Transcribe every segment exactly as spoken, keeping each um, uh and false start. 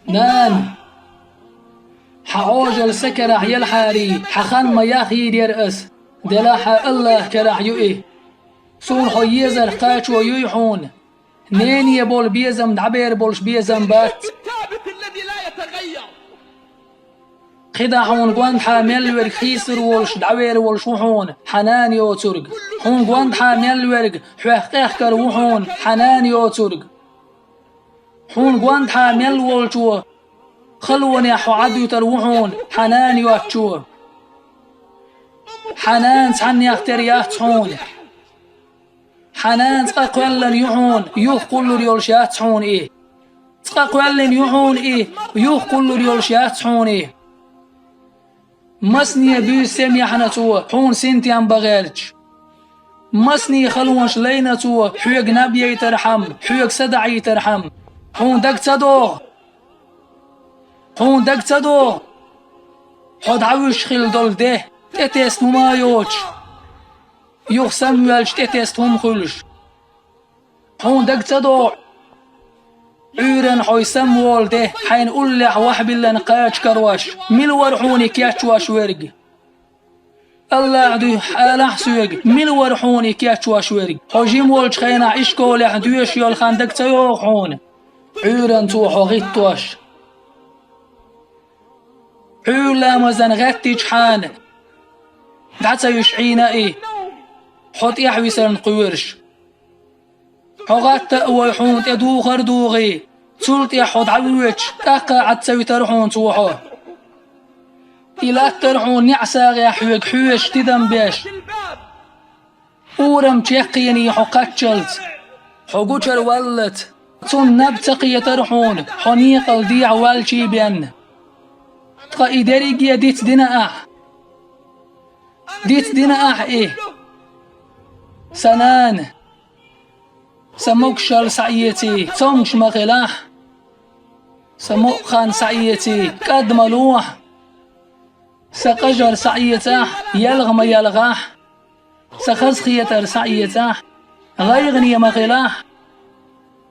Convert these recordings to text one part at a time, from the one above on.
Нана, хьан Ӏожалла са карахь елахьарий, хьан хан ма яхйийр яра ас, делахь а АллахӀ карахь ю и. Суна хьо езарх кхачо юй хьуна. Нене болу безам дӀабер болуш безам бац. КхидӀа хьуна гондахьа мел верг хийсар волуш, дӀавер волуш ву хьуна, хьан нана йоцург. Хьуна гондахьа мел верг хьох къехкар ву хьуна, хьан нана йоцург. Хьуна гондахьа мел волчо халонехь хьо Ӏадуьтур ву хьуна, хьан нана йоцчо. Хьан нана цхьаннех тера яц хьуна. Хьан нана цкъа кхоьллина ю хьуна, юха кхуллур йолуш яц хьуна и. Цкъа кхоьллина ю хьуна и, юха кхуллур йолуш яц хьуна и. Масане буьйса семьяхьна цо, хьуна синтем бан гӀерташ. Масане халонаш лайна цо, хьоьга наб яйтархьама, хьоьга са даӀийтархьама. Хьуна дага ца догӀу? Хьуна дага ца догӀу? Хьо дӀавуьжуш хилла долу де, тӀетесна хӀума а йоцуш, юха самавоьлча тӀетесна хӀума хуьлуш. Хьуна дага ца догӀу? Ӏуьйранна хьо самаволу де, хьайна уллехь вахьбиллина кхача карош, мила вара хьуна и кечвеш верг? АллахӀ дуьхьа алахь соьга, мила вара хьуна и кечвеш верг? Хьо жима волчу хенахь ишколехь доьшуш йолу хан дага ца йогӀу хьуна? Ӏуьйранна цо хьо гӀиттош. Ӏуьйра ламазан гӀеттичхьана, дӀа ца вуьжуш Ӏийна и, хьо тӀаьхьависарна кхоьруш. Хьо гӀатта а вой, хьуна тӀе духар а дугӀий, цул тӀаьхьа хьо дӀавоьдуш, тӀаккха Ӏад ца витара хьуна цо хьо. И латтара хьуна неӀ сагӀехь хьоьга хьоьжуш тидам беш. Урам чеккхений хьо кхаччалц, хьо гучура валлалц, цунна наб ца кхетара хьуна, хьо некъал дехьа ваьлчий бен. Ткъа и дерриге дицдина ахь? Дицдина ахь и? Сан нана, сан могушалла схьаэций, цомгуш ма хилахь. Сан мукъа хан схьаэций, кӀад ма лохьа. Сан къажар схьаэцахь, елха ма елхахь. Сан хазахетар схьаэцахь, гӀайгӀане ма хилахь.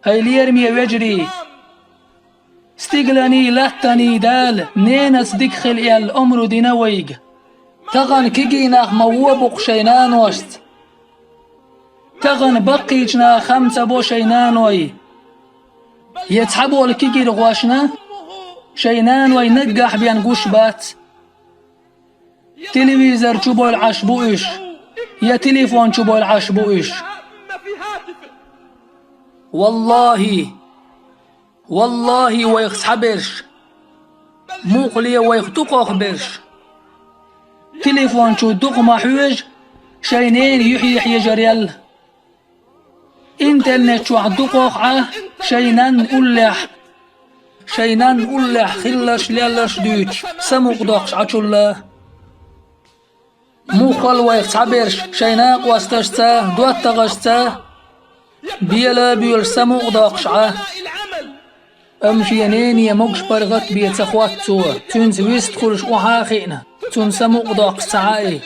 ХӀай лераме вежарий! Стигланий, латтаний Дала, ненаца дика хила аьлла, омра дина вайга. Тахана кегий нах ма вон бу-кх шайн наношца. Тахана баккхийчу наха хам ца бо шайн наной. Я цхьаболу кегийрхошна шайн наной наггахь бен гуш бац. Телевизор чу бойла Ӏаш бу уьш, я телефон чу бойла Ӏаш бу уьш. ВаллахӀи, валлахӀи, вайх цхьаберш, муххале вайх дукхахберш, телефон чу дукха ма хьоьжу шайн ненан юьхье хьежарел. Интернет чохь дукхах Ӏа шайн нанна уллехь, шайн нанна уллехь хилларш, лелларш дуьйцуш, самукъадоккхуш Ӏачул а. Муххал вайх цхьаберш шайн накъосташца, доттагӀашца бела а боьлуш самукъадоккхуш Ӏа. Амма шен нене могуш-паргӀат бен ца хотту цо, цуьнца вистхуьлуш охьа а хиъна, цунна самукъадоккхуш ца Ӏа и.